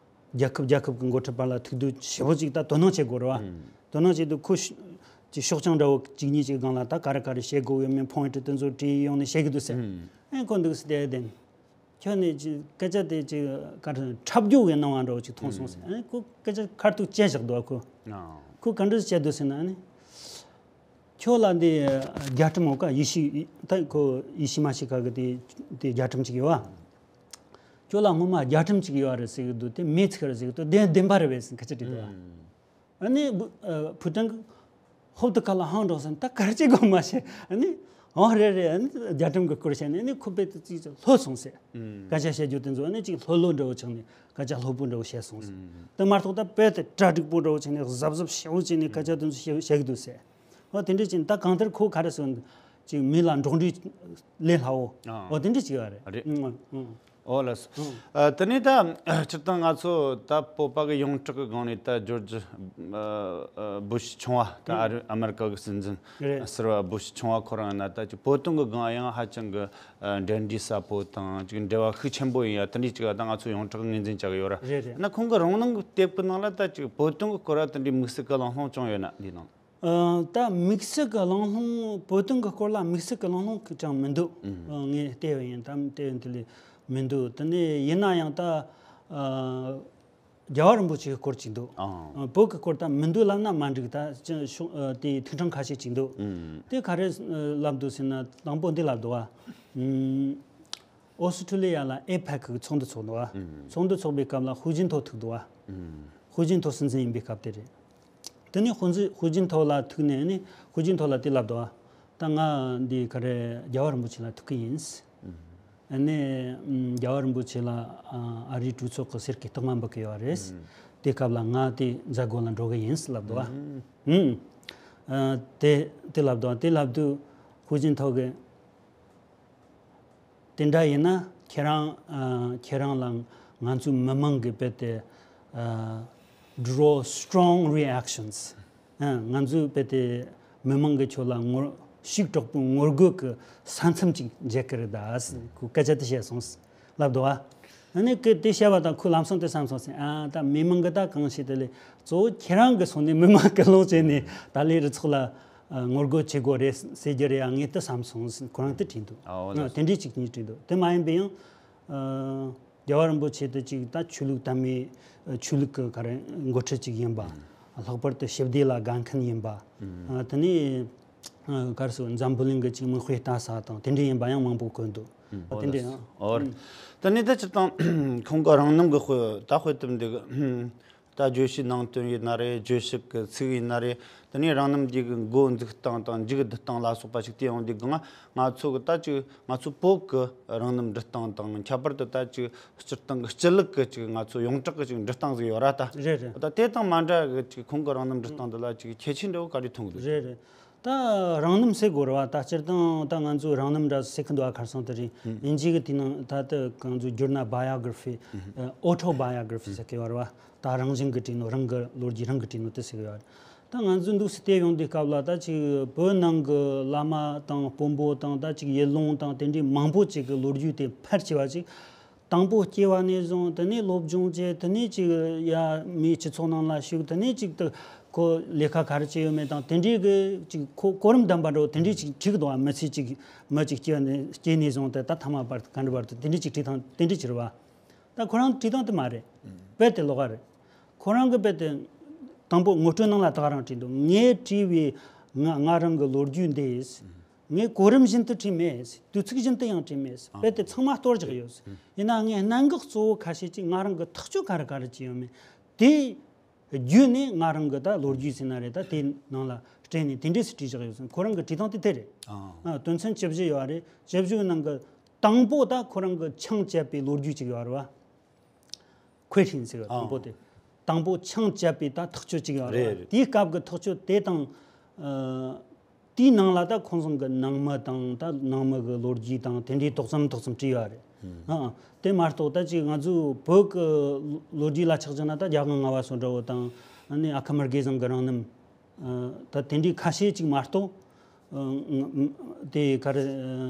རྒྱལ་ཁབ་རྒྱལ་ཁབ་ཀྱི་འགོ་ཁྲིད་པ་ལ་ཐུག་དུས་ཞེ་པོ་ཅིག་ད་དོ་སྣང་བྱེད་དགོས་རེད་བ། ཨུམ། དོ་སྣང་བྱེད་དུས་ཁོ་ཅིག་ཤོག་བྱང་འདྲ་བོ་གཅིག་གཉིས་ཅིག་སྒང་ལ་ད་ག་རེ་ག་རེ་བྱེད་དགོས་ཡོད་མེད་པོ་ཡིན་ཊི་དེ་ཚོ་བྲིས་ཡོང་ནས་བཤད་ཀྱི་འདུག་ཟེར། ཨུམ། ཨེ་ཁོ་འདུག་སེ་བསྡད་བསྡད། ཁྱོད་ནི་ཅིག་སྐད་ཆ་དེ་ཅིག་ག་རེ་འཁྲབ་རྒྱུ་གི་སྣང་བ་འདྲ་བོ་ཅིག་མཐོང་སོང་ཟེར། ཨ་ནི་ཁོ་སྐད་ཆ་ཁ་ཐུག་བཅད་བཞག་འདུག་ཁོ། ཨ། ཁོ་ག་འདྲ་བཅད་འདུག་ཟེར་ན། ཨ་ནི་ ཁྱོད་ལ་འདི་རྒྱ་གྲམ་འོ་ཀ་ཡེ་ཤུ་ད་ཁོ་ཡེ་ཤུ་མ་ཤི་ཀ་གི་དེ་དེ་རྒྱ་གྲམ་ཅིག་ཡོད་བ། ཁྱོད་ལ་སྔོན་མ་རྒྱ་གྲམ་ཅིག་ཡོད་རེད་ཟེར་གི་འདུག་དེ་མེད་ཚིག་རེད་ཟེར་གི་འདུག་དེ་བདེན་པ་རེད་བས་ཟེར་ཁ་ཆེ་དྲིས་འདུག་བ། ཨ་ནི་བུ- ཨ་བུ་ཀྲང་གི་ཧོབ་ཏུ་ཁ་ལ་ཧང་འགྲོ་ཟེར་ད་གར་ཅིག་གོ་མ་ཤེས། ཨ་ནི་འོ་རེད་རེད། ཨ་ནི་རྒྱ་གྲམ་གི་སྐོར་བཤད་ནས་ཨ་ནི་ཁོ་པེ་ཏི་ཅིག་ལྷོད་སོང་ཟེར། སྐད་ཆ་བཤད་རྒྱུ་དེ་ཚོ་ཨ་ནི་ཅིག་ལྷོད་ལྷོད་འདྲ་བོ་ཆགས་ནས་སྐད་ཆ་ལྷོད་པོ་འདྲ་བོ་བཤད་སོང་ཟེར། དེ་མ་གཏོགས་ད་པེ་ཏི་གྲ་འགྲིག་པོ་འདྲ་བོ་ཆགས་ནས་གཟབ་གཟབ་ཞེ་བོ་བྱས་ནས་སྐད་ཆ་དེ་ཚོ་བཤད་བཤད་གི་འདུག་ཟེར། འོ་དེ་འདྲ་ཅིག་ད་གང་ལྟར་ཁོ་ག་རེ་ཟེར་ཅིག་མི་ལ་འགྲོགས་འདྲིས་ལས་སླ་བོ། ཨ། འོ་དེ་འདྲ་ཅིག་ཡོད་རེད། རེད། ཨང་ཨང་། ཨོ་ལགས་སོ། ཨ། དེ་ནས་ད་སྤྱིར་བཏང་ང་ཚོ་ད་བོད་པ་གི་ཡོངས་གྲགས་ཀྱི་སྒང་ནས་ད་ཇོར་ཇི་ཨ་ཨ་བུ་ཤི་ཆུང་བ་ད་ཨ་རི་ཨ་མེ་རི་ཀ་གི་སྲིད་འཛིན་རེད། ཟུར་པ་བུ་ཤི་ཆུང་བ་ཁོ་རང་ཡིན་ན་ད་ཅིག་བོད་དོན་གི་སྒང་ཡང་ཧ་ཅང་གི་ཨ་འབྲེལ་འདྲིས་ཟབ་པོ་དང་ཅིག་འབྲེལ་བ་ཤུགས་ཆེན་པོ་ཡིན་ཡ་དེ་འདྲའི་ཅིག་ད་ང་ཚོ་ཡོངས་གྲགས་ངོས་འཛིན་བྱ་གི་ཡོད་ར། རེད་རེད། ན་ཁོང་གི་རང་ནང་གི་དེབ་གི་ནང་ལ་ད་ཅིག་བོད་དོན་གི་སྐོར་བ་དེ་འདྲའི་དམིགས་བསལ་གི་གླེང་སློང་བྱུང་ཡོད་ན་འདིའི་ནང་། ཨ། ད་དམིགས་བསལ་གྱི་གླེང་སློང་བོད་དོན་གྱི་སྐོར་ལ་དམིགས་བསལ་གྱི་གླེང་སློང་གི་ཅང་མི་འདུག་ཨ། ངས་བལྟས་པ་ཡིན་དམ་བལྟས་པ་ཡིན་དེ་ལས་མི་འདུག་དེ་ནས་ཡིན་ན་ཡང་ད་ཨ། རྒྱལ་བ་རིན་པོ་ཆེའི་སྐོར་ཅིག་འདུག་ཨ། ཨ། བོད་ཀྱི་སྐོར་ད་མི་འདུག་ལབ་ན་མ་འགྲིག་ད་ཅི་ཤོ་ཨ། དེའི་ཐིག་ཕྲེང་ཁ་ཤས་ཅིག་འདུག་ཨ། དེ་ག་རེ་ལབ་འདུག་ཟེར་ན་དང་པོ་འདི་ལབ་འདུག་བ། ཨོ་སི་ཁྲུ་ལི་ཡ་ལ་ཨེ་པེག་གི་ཚོགས་འདུ་ཚོགས་འདུག་བ། ཚོགས་འདུ་ཚོགས་པའི་སྐབས་ལ་ཧུའུ་ཅིན་ཐའོ་ཐུག་འདུག་བ། ཧུའུ་ཅིན་ཐའོ་སྲིད་འཛིན་ཡིན་པའི་སྐབས་དེ་རེད། དེ་ནས་ཧུའུ་ཅིན་ཧུའུ་ཅིན་ཐའོ་ལ་ཐུག་ནས་ནི་ཧུའུ་ཅིན་ཐའོ་ལ་དེ་ལབ་འདུག་བ། ད་ང་འདི་ག་རེ་རྒྱལ་བ་རིན་པོ་ཆེ་ལ་ཐུག་གི་ཡིན། ཨ་ནི་རྒྱལ་བ་རིན་པོ་ཆེ་ལ་ཨ་རིའི་གྲོས་ཚོགས་ཀྱི་གསེར་གྱི་རྟགས་མ་འབུལ་གི་ཡོད་རེད། དེ་སྐབས་ལ་ང་དེ་མཛད་སྒོ་ལ་འགྲོ་གི་ཡིན་ལབ་འདུག་བ། ཨ། དེ་དེ་ལབ་འདུག་བ། དེ་ལབ་དུས་ཧུའུ་ཅིན་ཐའོ་གིས། དེ་འདྲ་ཡིན་ན་ཁྱེད་རང་ཨ། ཁྱེད་རང་ལ་ང་ཚོའི་མི་མང་གི་དཔེ་དེ་ཨ། draw strong reactions ཨ། ང་ཚོའི་དཔེ་དེ་མི་མང་གི་ཁྱོད་ལ་ངོ་ཤུགས་དྲག་པོའི་ངོ་རྒོལ་གྱི་ས་མཚམས་ཅིག་འཇལ་གི་རེད་ད་ཟེར་ཁོས་སྐད་ཆ་དེ་བཤད་སོང་ལབ་འདུག་ཨ། ཨ་ནི་ཁོས་དེ་བཤད་པ་དང་ཁོས་ལམ་སང་དེ་བསམ་སོང་ཟེར། ཨ། ད་མི་མང་གི་ད་གང་བྱེད་དེ་ལས་གཙོ་བོ་ཁྱེད་རང་གི་སོང་ནས་མི་མང་གི་ལོང་བྱས་ནས་ད་ལས་རུ་ཚོགས་ལ། ཨ། ངོ་རྒོལ་བྱེད་དགོས་རེད་ཟེར་རྒྱུ་རེད་ཨ། ངས་དེ་བསམ་སོང་ཟེར་ཁོ་རང་དེ་བྲིས་འདུག་ཨ། འོ་ལགས་སོ། དེ་འདྲའི་ཅིག་གཉིས་བྲིས་འདུག་དེ་མ་ཡིན་པའི་ཡང་ཨ། རྒྱལ་བ་རིན་པོ་ཆེ་དེ་ཅིག་ད་ཆོས་ལུགས་དད་མོས་ཆོས་ལུགས་ཀྱི་ག་རེ་འགོ་ཁྲིད་ཅིག་ཡིན་པ། ལྷག་པར་དུ་ཞི་བདེ་ལ་དགའ་མཁན་ཡིན་པ། ཨ། དེ་ནས་ཨ། ག་རེ་ཟེར་འཛམ་བུ་གླིང་གི་ཅིག་མིག་དཔེ་ལྟ་ས་དང་དེ་འདྲ་ཡིན་པ་ཡང་མང་པོ་བཀོད་འདུག་ཨ། དེ་འདྲ་ཡང་། འོ་ལགས་སོ། འོ་རེད། དེ་ནས་ད་སྤྱིར་བཏང་ཁོང་གི་རང་རྣམ་གི་དཔེ་ད་དཔེ་དེབ་འདི་གི་ད་བརྗོད་བྱའི་ནང་དོན་ཡིན་ན་རེད། རྗོད་བྱེད་ཀྱི་ཚིག་ཡིན་ན་རེད། དེ་ནས་རང་རྣམ་འདི་གི་འགོ་འཛུགས་སྟངས་དང་མཇུག་བསྡུ་སྟངས་ལ་སོགས་པ་ཞིག་དེ་ཡོང་དུས་སྒང་ང་ཚོ་གི་ད་ཅིག་ང་ཚོ་བོད་ཀྱི་རང་རྣམ་འབྲི་སྟངས་དང་ཁྱད་པར་དུ་ད་ཅིག་སྤྱིར་བཏང་གི་སྤྱི་ལུགས་ཀྱི་ཅིག་ང་ཚོ་ཡོངས་གྲགས་ཀྱི་ཅིག་འབྲི་སྟངས་ཟིག་ཡོད་ར་ད། རེད་རེད། ད་དེ་དང་མ་འདྲ་གི་ཅིག་ཁོང་གི་རང་རྣམ་འབྲི་སྟངས་འདི་ལ་ཅིག་ཁྱད་ཆོས་འདྲ་བོ་ག་རེ་མཐོང་གི་འདུག་རེད་རེད། ད་རང་རྣམ་ཟེར་དགོས་རེད་བ། ད་སྤྱིར་བཏང་ད་ང་ཚོའི་རང་རྣམ་འདྲ་ཟེར་གི་འདུག་བ། ཁ་སང་དེ་རིང་དབྱིན་ཇི་གི་དེ་ནང་ད་ལྟ་ང་ཚོས་བསྒྱུར་ན་biography ཨོ་ཊོ་བྷའི་ཡོ་གྷ་ར་ཕི་ཟེར་གི་ཡོད་རེད་བ། ད་རང་བཞིན་གྱིས་བྲིས་ནོ། རང་གི་ལོ་རྒྱུས་རང་གིས་བྲིས་ནོ་དེ་ཟེར་གི་ཡོད་རེད། ད་ང་ཚོས་འདུག་སེ་བལྟས་ཡོང་དུས་སྐབས་ལ་ད་ཅིག་བོད་ནང་གི་བླ་མ་དང་དཔོན་པོ་དང་ད་ཅིག་ཡུལ་ལུང་དང་དེ་འདྲའི་མང་པོ་ཅིག་གི་ལོ་རྒྱུས་དེ་ཕལ་ཆེ་བ་ཅིག་དང་པོ་སྐྱེ་བ་ནས་བཟུང་དེ་ནས་སློབ་སྦྱོང་བྱས། དེ་ནས་ཅིག་ཡ་མིའི་སྤྱི་ཚོགས་ནང་ལ་ཞུགས། དེ་ནས་ཅིག་ཏུ་ཁོ་ལས་ཀ་ག་རེ་བྱས་ཡོད་མེད་དང་དེ་འདྲའི་གི་ཅིག་ཁོ་གོ་རིམ་ལྡན་པ་འདྲ་བོ་དེ་འདྲའི་ཅིག་བྲིས་གི་འདུག་བ། མི་ཚེ་ཅིག་མི་ཅིག་སྐྱེ་ནས་སྐྱེས་ནས་བཟུང་སྟེ་ད་ཐ་མ་བར་དུ་ག་འདྲ་བར་དུ་དེ་འདྲའི་ཅིག་བྲིས་སྟངས་དེ་འདྲའི་ཅིག་རེད་བ། ད་ཁོ་རང་བྲིས་སྟངས་དེ་མ་རེད། དཔེ་དེ་ལོགས་ཀ་རེད། ཁོ་རང་གི་དཔེ་དེ་དང་པོ་ངོ་སྤྲོད་ནང་ལ་ད་ག་རང་བྲིས་འདུག་ངས་བྲིས་པའི་ང་ང་རང་གི་ལོ་རྒྱུས་འདི། ངས་གོ་རིམ་བཞིན་དུ་བྲིས་མེད། དུས་ཚིགས་བཞིན་དུ་ཡང་བྲིས་མེད། ཨ། དཔེ་དེ་ཚང་མ་གཏོར་བཞག་ཡོད། ཡིན་ནའང་ངས་གནད་འགག་གཙོ་བོ་ཁ་ཤས་ཅིག་ང་རང་གི་ཐག་གཅོད་ག་རེ་ག་རེ་བྱས་ཡོད་མེད་དེ་བརྒྱུད་ནས་ང་རང་གི་ད་ལོ་རྒྱུས་ཟེར་ན་རེད། ད་དེ་ནང་ལ་སྤྲད་ནས་དེ་འདྲས་སུ་བྲིས་བཞག་ཡོད། ཁོ་རང་གི་བྲིས་སྟངས་དེ་དེ་རེད། ཨ། ཨ། དོན་ཚན་བཅུ་བཞི་ཡོད་རེད། བཅུ་བཞི་ནང་གི་དང་པོ་ད་ཁོ་རང་གི་ཆང་བཅད་པའི་ལོ་རྒྱུས་ཅིག་ཡོད་རེད་བ། ཁོས་ཤིང་ཟེར་བ་དང་པོ་དེ། དང་པོ་ཆང་བཅད་པའི་ད་ཐག་གཅོད་ཅིག་ཡོད་རེད། རེད་རེད། དེའི་སྐབས་ཀྱི་ཐག་གཅོད་དེ་དང་། ཨ། དེའི་ནང་ལ་ད་ཁོང་ཚང་གི་ནང་མི་དང་ད་ནང་མི་གི་ལོ་རྒྱུས་དང་དེ་འདྲའི་ཏོག་ཙམ་ཏོག་ཙམ་བྲིས་ཡོད་རེད། ཨ། དེ་མ་གཏོགས་ད་ཅིག་ང་ཚོའི་བོད་ཀྱི་ལོ་རྒྱུས་ལ་ཆ་བཞག་ན་ད་རྒྱལ་དབང་ལྔ་པ་སོགས་འདྲ་བོ་དང་། ཨ་ནི་ཨ་ཁུ་དམར་དགེ་ཚང་གི་རང་རྣམ། ཨ། ད་དེ་འདྲའི་ཁ་ཤས་ཅིག་མ་གཏོགས། ཨ། ང་། དེ་ག་རེ།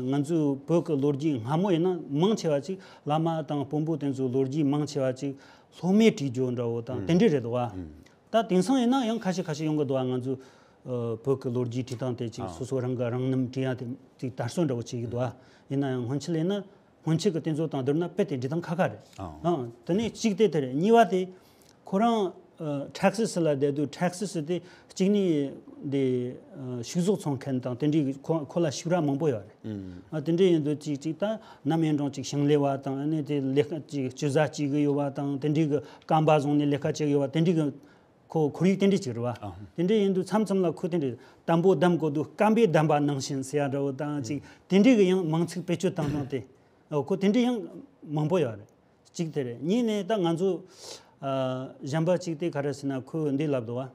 ང་ཚོའི་བོད་ཀྱི་ལོ་རྒྱུས་སྔ་མོ་ཡིན་ན་མང་ཆེ་བ་ཅིག་བླ་མ་དང་དཔོན་པོ་དེ་ཚོའི་ལོ་རྒྱུས་མང་ཆེ་བ་ཅིག་སློབ་མས་བྲིས་རྒྱུ་འདྲ་བོ་དང་། ཨ། དེ་འདྲས་རེད་འདུག་བ། ཨ། ད་དེང་སང་ཡིན་ན་ཡང་ཁ་ཤས་ཁ་ཤས་ཡོང་གི་འདུག་བ། ང་ཚོའི་ཨ། བོད་ཀྱི་ལོ་རྒྱུས་བྲིས་སྟངས་དེ་ཅིག་ཨ། སོ་སོ་རང་གི་རང་རྣམ་བྲིས་ཡ་དེ་ཅིག་དར་སྲོལ་འདྲ་བོ་ཅིག་ཡོད་འདུག་བ། ཡིན་ན་ཡང་སྔོན་ཆད་ཡིན་ན། སྔོན་ཆད་ཀྱི་དེ་ཚོ་དང་བསྡུར་ན་དཔེ་དེ་འབྲི་སྟངས་ཁག་ཁག་རེད། ཨང་། ཨང་། དེ་ནས་གཅིག་དེ་དེ་རེད། གཉིས་པ་དེ་ཁོ་རང་ ཨ་ཊེག་སི་སི་ལ་བསྡད་དུས་ཊེག་སི་སི་དེ་གཅིག་ནི་དེ་ཨ་ཕྱུགས་ཟོག་འཚོ་མཁན་དང་དེ་འདྲའི་ཁོ་ཁོ་ལ་ཕྱུགས་ར་མང་པོ་ཡོད་རེད། ཨ་དེ་འདྲ་ཡིན་དུས་གཅིག་གཅིག་ད་ནམ་ཡིན་རུང་གཅིག་ཞིང་ལས་བ་དང་ཨ་ནི་དེ་ལས་ཀ་གཅིག་ཅི་ཟ་གཅིག་གི་ཡོད་བ་དང་དེ་འདྲའི་གི་སྐམ་པ་བཟུང་ནས་ལས་ཀ་བྱེད་གི་ཡོད་བ་དེ་འདྲའི་གི་ཁོ་ཁོར་ཡུག་དེ་འདྲ་ཅིག་རེད་བ། ཨ་དེ་འདྲ་ཡིན་དུས་མཚམས་མཚམས་ལ་ཁོ་དེ་འདྲ་དམ་པོ་བསྡམ་དགོས་དུས་སྐམ་པས་བསྡམས་པ་ནང་བཞིན་ཟེར་ཡ་འདྲ་བོ་དང་ཅིག་དེ་འདྲའི་གི་ཡང་མིང་ཚིག་བེད་སྤྱོད་བཏང་སྟངས་དེ། ཨོ་ཁོ་དེ་འདྲ་ཡང་མང་པོ་ཡོད་རེད། གཅིག་དེ་རེད། གཉིས་ནས་ད་ང་ཚོ་ཨ་གཞན་པ་གཅིག་དེ་ག་རེ་ཟེར་ན་ཁོས་འདི་ལབ་འདུག་བ།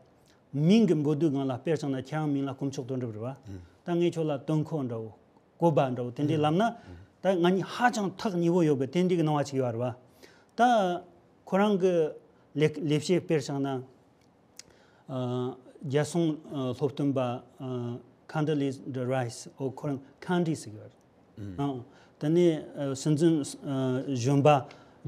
མིང་གི་འབོད་སྡུད་སྒང་ལ་དཔེར་བཞག་ན་ཁྱེད་རང་མིང་ལ་དཀོན་མཆོག་དོན་གྲུབ་རེད་བ། ད་ངས་ཁྱོད་ལ་དོན་ཁོ་འདྲ་བོ་བཀོད་པ་འདྲ་བོ་དེ་འདྲའི་ལབ་ན་ད་ང་གཉིས་ཧ་ཅང་ཐག་ཉེ་བོ་ཡོད་པའི་དེ་འདྲའི་གི་སྣང་བ་ཅིག་ཡོད་རེད་བ། ད་ཁོ་རང་གི་ལས་ལས་བྱེད་དཔེར་བཞག་ན། ཨ་རྒྱལ་སྲུང་ཨ་སློབ་སྟོན་པ་ཨ་ཁན་ཌི་ལི་ཛ་རའི་སི། ཨོ་ཁོ་རང་ཁན་ཌི་ཟེར་གི་ཡོད་རེད། ཨང་། དེ་ནས་ཨ་སྲིད་འཛིན་ཨ་གཞོན་པ་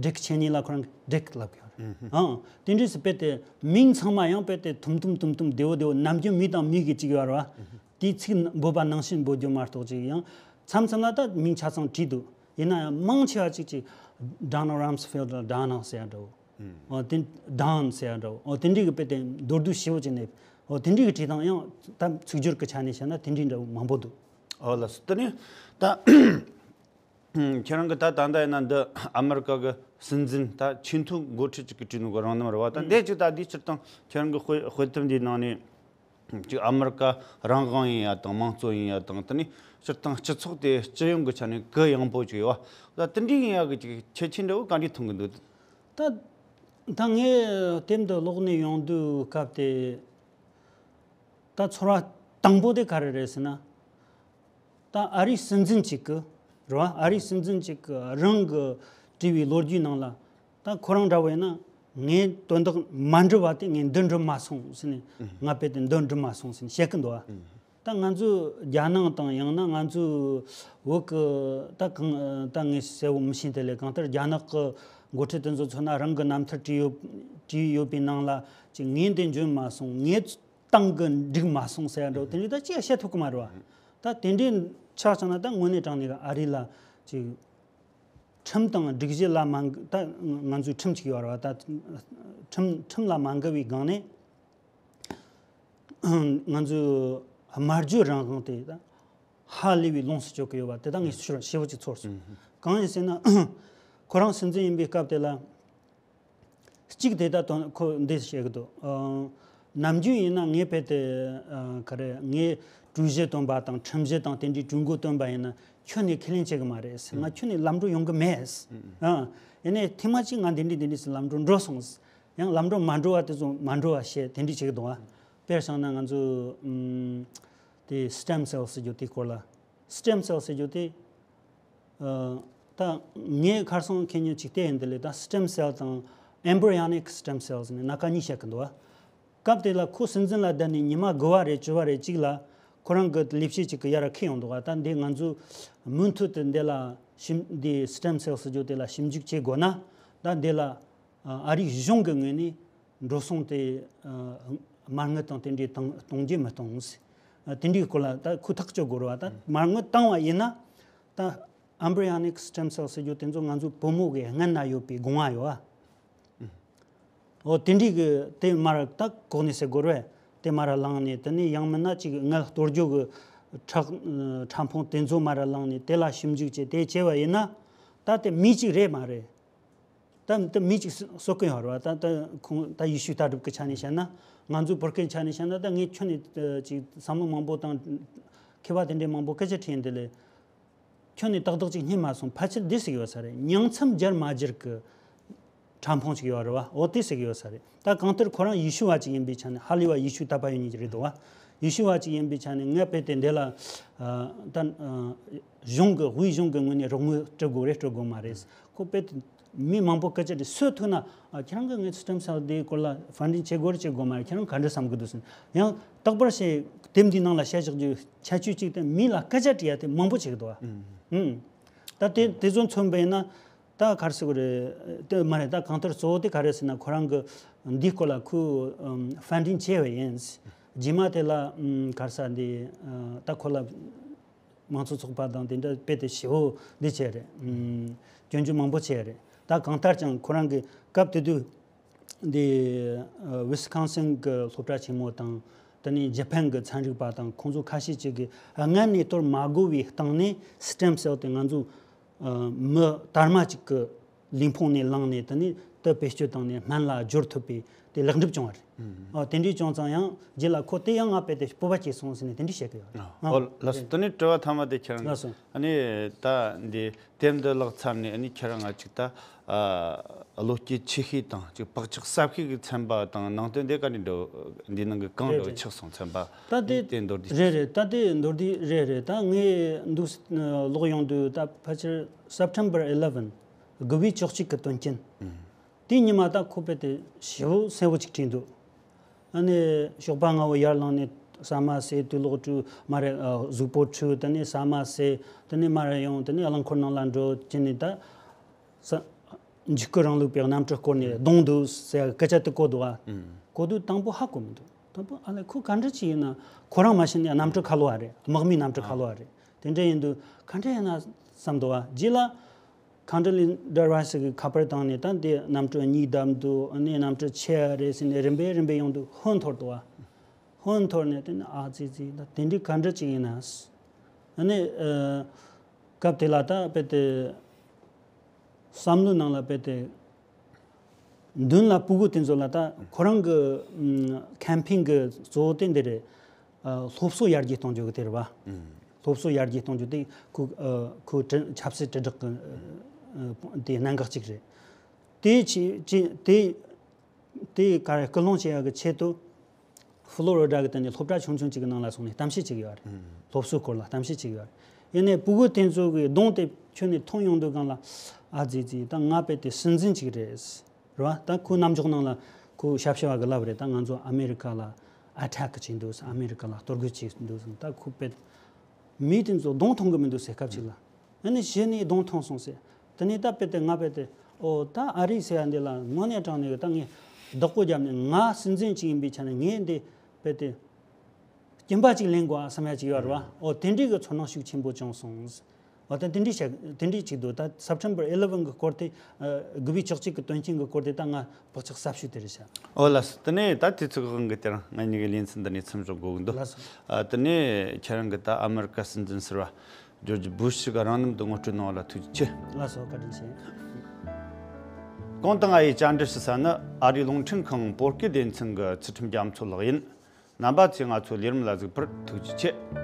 ཌིག་ཆེ་ནི་ལ་ཁོ་རང་ཌིག་ལབ་གི་ཡོད་རེད། ཨང་། དེ་འདྲས་སུ་དཔེ་དེ་མིང་ཚང་མ་ཡང་དཔེ་དེ་ཐུམ་ཐུམ་ཐུམ་ཐུམ་བདེ་བོ་བདེ་བོ་ནམ་རྒྱུན་མི་དང་མི་གི་གཅིག་ཡོད་རེད་བ། དེའི་ཚིག་འབོད་པ་ནང་བཞིན་འབོད་རྒྱུ་མ་གཏོགས་ཅིག་ཡང་མཚམས་མཚམས་ལ་ད་མིང་ཆ་ཚང་བྲིས་འདུག་ཡིན་ན་ཡང་མང་ཆེ་བ་ཅིག་ཅིག་ཌོ་ནལ་རམ་སི་ཕེལ་ཌི་ལ་ཌོ་ནལ་ཟེར་ཡ་འདྲ་བོ། ཨོ་དེ་ཌོན་ཟེར་ཡ་འདྲ་བོ། ཨོ་དེ་འདྲའི་གི་དཔེ་དེ་མདོར་བསྡུས་ཞིབ་པོ་བྱས་ནས་ཨོ་དེ་འདྲའི་གི་བྲིས་སྟངས་ཡང་ད་ཚིག་སྦྱོར་གི་ཆ་ནས་བཤད་ན་དེ་འདྲའི་འདྲ་བོ་མང་པོ་འདུག་ཨོ་ལགས་སོ། དེ་ནས་ད་ཁྱེད་རང་གི་ད་ད་ལྟ་ཡིན་ན་འདི་ཨ་མེ་རི་ཀ་གི་སྲིད་འཛིན་ད་ཆེས་མཐོའི་འགོ་ཁྲིད་ཅིག་གི་བྲིས་ནོ་གི་རང་རྣམ་རེད་བ། ད་འདི་ཅིག་ད་འདི་སྤྱིར་བཏང་ཁྱེད་རང་གི་དཔེ་དཔེ་དེབ་འདིའི་ནང་ནས། ཅིག་ཨ་མེ་རི་ཀ་རང་དབང་ཡིན་ཡ་དང་དམངས་གཙོ་ཡིན་ཡ་དང་དེ་ནས་སྤྱིར་བཏང་སྤྱི་ཚོགས་དེ་སྤྱི་ཡོངས་ཀྱི་ཆ་ནས་གུ་ཡངས་པོ་ཅིག་ཡོད་བ། ད་དེ་འདྲའི་ཡིན་ཡ་གི་ཅིག་ཁྱད་ཆོས་འདྲ་བོ་ག་འདྲས་མཐོང་གི་འདུག་ད་ད་ངས་དེབ་འདི་ཀློག་ནས་ཡོང་དུས་སྐབས་དེ་ད་ཚོར་བ་དང་པོ་དེ་ག་རེ་རེད་ཟེར་ན། ད་ཨ་རིའི་སྲིད་འཛིན་གཅིག་གི་རེད་བ། ཨ་རིའི་སྲིད་འཛིན་གཅིག་གི་རང་གི་བྲིས་པའི་ལོ་རྒྱུས་ནང་ལ་ད་ཁོ་རང་འདྲ་བོ་ཡིན་ན་ངས་དོན་དག་མ་འགྲུབ་པ་དེ་ངས་འདི་འགྲུབ་མ་སོང་ཟེར་ནས་ང་དཔེ་དེ་འདི་འགྲུབ་མ་སོང་ཟེར་ནས་བཤད་གི་འདུག་བ། ད་ང་ཚོའི་རྒྱལ་ནང་དང་ཡང་ན་ང་ཚོའི་བོད་གི་ད་གང་ད་ངས་གསལ་བོ་མི་ཤེས། དེ་ལས་གང་ལྟར་རྒྱ་ནག་གི་འགོ་ཁྲིད་དེ་ཚོ་མཚོན་ན་རང་གི་རྣམ་ཐར་བྲིས་ཡོད་བྲིས་ཡོད་པའི་ནང་ལ་ཅིག་ངས་འདི་འཇོན་མ་སོང་། ངས་ཏང་གི་འགྲིག་མ་སོང་ཟེར་ཡ་འདྲ་བོ་དེ་འདྲ་ད་ཅི་ཡང་བཤད་ཐུབ་ཀྱི་མ་རེད་བ། ད་དེ་འདྲའི་ཆགས་བྱུང་ན་ད་དངོས་གནས་དྲང་གནས་ཀྱི་ཨ་རི་ལ་ཅིག་ཁྲིམས་དང་སྒྲིག་གཞི་ལ་མ་འགལ། ད་ང་ཚོའི་ཁྲིམས་ཅིག་ཡོད་རེད་བ། ད་ཁྲིམས་ཁྲིམས་ལ་མ་འགལ་བའི་སྒང་ནས་ང་ཚོའི་སྨྲ་བརྗོད་རང་དབང་དེ་ད་ཧ་ལས་པའི་ལོངས་སུ་སྤྱོད་ཀྱི་ཡོད་པ་དེ་ད་ངས་ཞེ་པོ་ཅིག་ཚོར་སོང་། གང་ཡིན་ཟེར་ན་ཁོ་རང་སྲིད་འཛིན་ཡིན་པའི་སྐབས་དེ་ལ། གཅིག་དེ་ད་དོན་ཁོ་འདི་བཤད་གི་འདུག་ཨ། ནམ་རྒྱུན་ཡིན་ན་ངས་དཔེ་དེ་ཨ་ག་རེ་ངས་གྲོས་གཞི་བཏོན་པ་དང་ཁྲིམས་གཞི་དང་དེ་འདྲའི་གྲོས་འགོ་བཏོན་པ་ཡིན་ན་ཁྱོན་ནས་ཁས་ལེན་བྱེད་གི་མ་རེད། ང་ཁྱོན་ནས་ལམ་འགྲོ་ཡོང་གི་མེད། ཨ། ཡིན་ནའི་ཐེངས་མ་གཅིག་ང་འདི་འདྲའི་འདི་འདྲའི་ལམ་འགྲོ་འགྲོ་སོང་། ཡང་ལམ་འགྲོ་མ་འགྲོ་བ་དེ་ཚོ་མ་འགྲོ་བ་བཤད་དེ་འདྲའི་བྱེད་གི་འདུག་ཨ། དཔེར་བཞག་ན་ང་ཚོ་ཨམ། དེ་སི་ཊེམ་སེལ་ཟེར་རྒྱུ་དེ་སྐོར་ལ། སི་ཊེམ་སེལ་ཟེར་རྒྱུ་དེ། ཨ། ད་ངས་ཁར་སང་ཁེ་ཉོན་ཅིག་བལྟས་ཡིན། དེ་ལས་ད་སི་ཊེམ་སེལ་དང་ཨེམ་བྷི་རི་ཡོ་ནིག་སི་ཊེམ་སེལ་ཟེར་ནས་སྣ་ཁ་གཉིས་བཤད་གི་འདུག་བ། སྐབས་དེ་ལ་ཁོ་སྲིད་འཛིན་ལ་བསྡད་ནས་ཉི་མ་དགུ་བ་རེད་བཅུ་བ་རེད་གཅིག་ལ་ཁོ་རང་གི་ལས་བྱེད་ཅིག་གི་ཡར་ཁེལ་ཡོང་འདུག་བ། ད་འདི་ང་ཚོས་མུ་མཐུད་དུ་འདི་ལ་ཞིབ་འདི་སི་ཊེམ་སེལ་ཟེར་རྒྱུ་དེ་ལ་ཞིབ་འཇུག་བྱེད་དགོས་ན་ད་འདི་ལ་ཨ་རིའི་གཞུང་གི་ངོས་ནས་འགྲོ་སོང་དེ་ཨ་མ་དངུལ་དང་དེ་འདྲའི་གཏོང་གཏོང་རྒྱུ་མི་གཏོང་ཟེར། ཨ་དེ་འདྲའི་སྐོར་ལ་ད་ཁོས་ཐག་གཅོད་དགོས་རེད་བ། ད་མ་དངུལ་བཏང་བ་ཡིན་ན་ད་ཨེམ་བྷི་རི་ཡོ་ནིག་སི་ཊེམ་སེལ་ཟེར་རྒྱུ་དེ་ཚོ་ང་ཚོའི་བུ་མོ་གི་སྔན་ན་ཡོད་པའི་སྒོ་ང་ཡོད་བ། འོ་དེ་འདྲའི་གི་དེ་མར་ད་གོ་ནས་ཟེར་དགོས་རེད། དེ་མར་བླངས་ནས་དེ་ནས་ཡང་མིན་ན་ཅིག་མངལ་གཏོར་རྒྱུ་གི་ཁྲག་ཕྲ་ཕུང་དེ་ཚོ་མར་བླངས་ནས་དེ་ལ་ཞིབ་འཇུག་བྱས་དེ་བྱས་པ་ཡིན་ན་ད་དེ་མི་གཅིག་རེད་མ་རེད། ད་ད་མི་གཅིག་གསོ་གསོ་གི་ཡོད་རེད་བ། ད་ད་ཁོང་ད་ཡེ་ཤུའི་ལྟ་གྲུབ་ཀྱི་ཆ་ནས་བཤད་ན་ང་ཚོའི་བོད་སྐད་ཆ་ནས་བཤད་ན་ད་ངས་ཁྱོན་ནས་ཅིག་བསམ་བློ་མང་པོ་དང་མཁས་པ་དེ་འདྲའི་མང་པོ་སྐད་ཆ་དྲིས་ཡིན། དེ་ལས་ཁྱོན་ནས་ཏག་ཏག་ཅིག་རྙེད་མ་སོང་། ཕལ་ཆེར་འདི་ཟེར་གི་ཡོད་ས་རེད། ཉིང་མཚམས་སྦྱར་མ་སྦྱར་གི་ཕྲ་ཕུང་ཅིག་ཡོད་རེད་བ། འོ་དེ་ཟེར་གི་ཡོད་ས་རེད། ད་གང་ལྟར་ཁོ་རང་ཡེ་ཤུ་བ་ཅིག་ཡིན་པའི་ཆ་ནས་ཧ་ལས་པ་ཡེ་ཤུ་དད་པ་ཡོད་མཁན་ཅིག་རེད་འདུག་བ། ཡེ་ཤུ་བ་ཅིག་ཡིན་པའི་ཆ་ནས་ངས་དཔེ་དེ་འདི་ལ་ཨ་ད་ཨ་གཞུང་གི་དབུས་གཞུང་གི་ངོས་ནས་རོགས་དངུལ་སྤྲད་དགོས་རེད་སྤྲད་དགོས་མ་རེད། ཁོ་དཔེ་དེ་མི་མང་པོ་སྐད་ཆ་དེ་སུས་ཐུག་ན་ཨ་ཁྱེད་རང་གིས་ངའི་སི་ཊེམ་སེལ་དེའི་སྐོར་ལ་ཕན་ཌིང་བྱེད་དགོས་རེད་བྱེད་དགོས་མ་རེད། ཁྱེད་རང་ག་འདྲ་བསམ་གི་འདུག་ཟེར། ཡང་རྟག་པར་བྱས་དེབ་འདིའི་ནང་ལ་བཤད་བཞག་རྒྱུ་ཁྱད་ཆོས་གཅིག་དེ་མི་ལ་སྐད་ཆ་དྲི་ཡ་དེ་མང་པོ་བྱེད་གི་འདུག་བ། ཨུམ། ད་དེ་དེ་ཚོ་མཚོན་པ་ཡིན་ན། ད་ག་རེ་ཟེར་དགོས་རེད། དེ་མ་རེད། ད་གང་ལྟར་གཙོ་བོ་དེ་ག་རེ་ཟེར་ན་ཁོ་རང་གི་འདིའི་སྐོར་ལ་ཁོས་ཨམ་ཕན་ཌིང་བྱས་པ་ཡིན། རྗེས་མ་དེ་ལ་ཨམ་ག་རེ་ཟེར་འདི་ཨ་ད་ཁོ་ལ་མང་གཙོ་ཚོགས་པ་དང་དེ་འདྲ་དཔེ་དེ་ཞེ་པོ་འདི་བྱས་རེད། ཨམ་སྐྱོན་བརྗོད་མང་པོ་བྱས་རེད། ད་གང་ལྟར་ཀྱང་ཁོ་རང་གི་སྐབས་དེ་དུས་ འདི་ཝི་སི་ཀོན་སིན་གྱི་སློབ་གྲྭ་ཆེན་མོ་དང་། དེ་ནས་ཇ་པན་གྱི་ཚན་རིག་པ་དང་ཁོང་ཚོ་ཁ་ཤས་ཅིག་གིས་སྔར་ནས་གཏོར་མ་དགོས་པའི་སྟེང་ནས་སི་ཊེམ་སེལ་དེ་ང་ཚོ་མི་དར་མ་ཅིག་གི་ལུས་ཕུང་ནས་བླངས་ནས། དེ་ནས་དེ་བེད་སྤྱོད་བཏང་ནས་སྨན་ལ་སྦྱོར་ཐུབ་པའི་དེ་ལེགས་འགྲུབ་བྱུང་བ་རེད། ཨ། དེ་འདྲའི་བྱུང་ཙང་ཡང་རྗེས་ལ་ཁོ་དེ་ཡང་ང་རྦད་དེ་སྤོབས་པ་སྐྱེས་སོང་ཟེར་ནས་དེ་འདྲ་བཤད་ཀྱི་ཡོད། ཨོ་ལགས་སོ། དེ་ནས་དྲི་བ་མཐའ་མ་དེ་ཁྱེད་རང་ལགས་སོ། ཨ་ནི་ད་འདི་དེབ་འདི་ཀློག་ཚར་ནས། ཨ་ནི་ཁྱེད་རང་ང་ཅིག་ད་ཨ་བློ་སྐྱེད་ཆེ་ཤོས་དང་ཅིག་བག་ཆགས་ཟབ་ཤོས་ཀྱི་ཚན་པ་དང་ནང་དོན་དེ་ག་ནས་འགྲོ། འདི་ནང་གི་གང་རེད་འགྲོ་རེད། ཆགས་སོང་ཚན་པ། ད་དེ་དེ་མདོར་བསྡུས། རེད་རེད། ད་དེ་མདོར་བསྡུས་རེད་རེད། ད་ངས་འདུག་ཀློག་ཡོང་དུས་ད་ཕལ་ཆེར་September eleven དགུ་པའི་བཅུ་གཅིག་གི་དོན་རྐྱེན། ཨུམ། དེའི་ཉི་མ་ད་ཁོ་རྦད་དེ་ཞེ་པོ་གསལ་པོ་ཅིག་བྲིས་འདུག་ཨ་ནི་ཞོགས་པ་སྔ་པོ་ཡར་ལངས་ནས་ཟ་མ་ཟོས། དུག་ལོག་བཀྲུས། མར་ར་ཨ་གཟུགས་པོ་འཁྲུ། དེ་ནས་ཟ་མ་ཟོས། དེ་ནས་མར་ར་ཡོང་། དེ་ནས་རླངས་འཁོར་ནང་ལ་འགྲོ། བྱས་ནས་ད་ས་འཇིགས་སྐུལ་རིང་ལུགས་པའི་གནམ་གྲུ་སྐོར་ནས་གདོང་འདུག་ཟེར་སྐད་ཆ་དེ་གོ་འདུག་ཨ། ཨུམ། གོ་དུས་དང་པོ་ཧ་གོ་མི་འདུག་དང་པོ་ཨ་ལས་ཁོ་ག་འདྲ་ཅིག་ཡིན་ན། ཁོ་རང་མ་ཤེས་ནས་གནམ་གྲུ་ཁ་ལོ་བ་རེད། དམག་མིའི་གནམ་གྲུ་ཁ་ལོ་བ་རེད། དེ་འདྲ་ཡིན་དུས་ག་འདྲ་ཡིན་ན་བསམ་འདུག་ཨ། རྗེས་ལ་ཁང་ཁྲི་ལིན་ཌར་ཝ་ཞིག་གིས་ཁ་པར་བཏང་ནས། ད་འདི་གནམ་གྲུ་གཉིས་བརྡབས་འདུག་ཨ་ནི་གནམ་གྲུ་ཆེ་བ་རེད་ཟེར་ནས་རིམ་པས་རིམ་པས་ཡོང་དུས་ཧོན་འཐོར་འདུག་ཨ། ཧོན་འཐོར་ནས་དེ་ནས་ཨ་ཙི་ཙི། ད་དེ་འདྲའི་ག་འདྲ་ཅིག་ཡིན་ན། ཨ་ནི་ཨ་སྐབས་དེ་ལ་ད་རྦད་དེ་བསམ་བློའི་ནང་ལ་རྦད་དེ་མདུན་ལ་ཕྲུ་གུ་དེ་ཚོ་ལ། ད་ཁོ་རང་གི་ཨམ་ཁེམ་པེན་གི་གཙོ་བོ་དེ་འདི་རེད། ཨ་སློབ་གསོ་ཡར་རྒྱས་གཏོང་རྒྱུ་གི་དེ་རེད་བ། ཨུམ། སློབ་གསོ་ཡར་རྒྱས་གཏོང་རྒྱུ་དེ་ཁོ་ཨ་ཁོའི་དྲི་ཆབ་སྲིད་དྲིལ་བསྒྲགས་གི་ཨ་དེ་གནད་འགག་ཅིག་རེད། དེ་ཆེ་ཆེ་དེ་དེ་ག་རེ་སྐུལ་སློང་བྱེད་ཡག་གི་ཆེད་དུ། ཧྥ་ལོ་རི་ཌ་གི་དེ་ནས་སློབ་གྲྭ་ཆུང་ཆུང་ཅིག་གི་ནང་ལ་སོང་ནས་གཏམ་བཤད་བྱེད་ཀྱི་ཡོད་རེད། ཨུམ། སློབ་གསོའི་སྐོར་ལ་གཏམ་བཤད་བྱེད་ཀྱི་ཡོད་རེད། ཡིན་ནའི་ཕྲུ་གུ་དེ་ཚོ་གི་གདོང་དེ་ཁྱོན་ནས་མཐོང་ཡོང་དུས་སྒང་ལ། ཨ་ཙི་ཙི། ད་ང་རྦད་དེ་སྲིད་འཛིན་ཅིག་རེད། རེད་བ། ད་ཁོའི་རྣམ་འཇོག་ནང་ལ་ཁོའི་ཞབས་ཞུ་བ་གིས་ལབ་རེད། ད་ང་ཚོ་ཨ་མེ་རི་ཀ་ལ་ཨ་ཊེག་བྱས་འདུག་ཨ་མེ་རི་ཀ་ལ་གཏོར་རྒོལ་བྱས་འདུག་ད་ཁོ་རྦད་མི་དེ་ཚོ་གདོང་མཐོང་གི་མི་འདུག་ཟེར། སྐབས་ཅིག་ལ། ཨ་ནི་གཞི་ནས་གདོང་མཐོང་སོང་ཟེར། དེ་ནས་ད་རྦད་དེ་ང་རྦད་དེ། ཨོ། ད་ཨ་རི་ཟེར་ཡ་འདི་ལ་དངོས་གནས་དྲང་གནས་ཀྱི་ད་ངས་བདག་པོ་བརྒྱབ་ནས། ང་སྲིད་འཛིན་ཅིག་ཡིན་པའི་ཆ་ནས་ངས་འདི་རྦད་དེ་སྐྱིན་པ་ཅིག་ལེན་དགོས་ཨ་བསམ་ཡ་ཅིག་ཡོད་རེད་བ། ཨོ། དེ་འདྲའི་གི་ཚོར་སྣང་ཤུགས་ཆེན་པོ་བྱུང་སོང་། འོ། ད་དེ་འདྲའི་བྱ་དེ་འདྲའི་ཅིག་འདུག་ད་September eleven གི་སྐོར་དེ། ཨ་དགུ་པའི་བཅུ་གཅིག་གི་དོན་རྐྱེན་གི་སྐོར་དེ་ད་ང་བག་ཆགས་ཟབ་ཤོས་དེ་རེད་ཤག་ཨོ་ལགས་སོ། དེ་ནས་ད་དུས་ཚོད་དབང་གིས་དེ་རིང་ང་གཉིས་ཀྱི་ལེ་ཚན་འདི་ནས་མཚམས་འཇོག་དགོས་ཀྱི་འདུག་ལགས་སོ། ཨ་དེ་ནས་ཁྱེད་རང་གིས་ད་ཨ་མེ་རི་ཀ་སྲིད་འཛིན་ཟུར་པ་ཇོར་ཇི་བུ་ཤི་གི་རང་རྣམ་དུ་ངོ་སྤྲོད་གནང་བ་ལ་ཐུགས་རྗེ་ཆེ། ལགས་སོ། བཀའ་དྲིན་ཆེ། གོང་དུ་ང་ཡིས་བཅར་འདྲི་ཞུ་ས་ནི་ཨ་རིའི་རླུང་འཕྲིན་ཁང་བོད་སྐད་སྡེ་ཚན་གྱི་ཚུལ་ཁྲིམས་རྒྱ་མཚོ་ལགས་ཡིན། རྣམ་པ་ཚོས་ང་ཚོའི་ལས་རིམ་ལ་གཟིགས་པར་ཐུགས་རྗེ་ཆེ།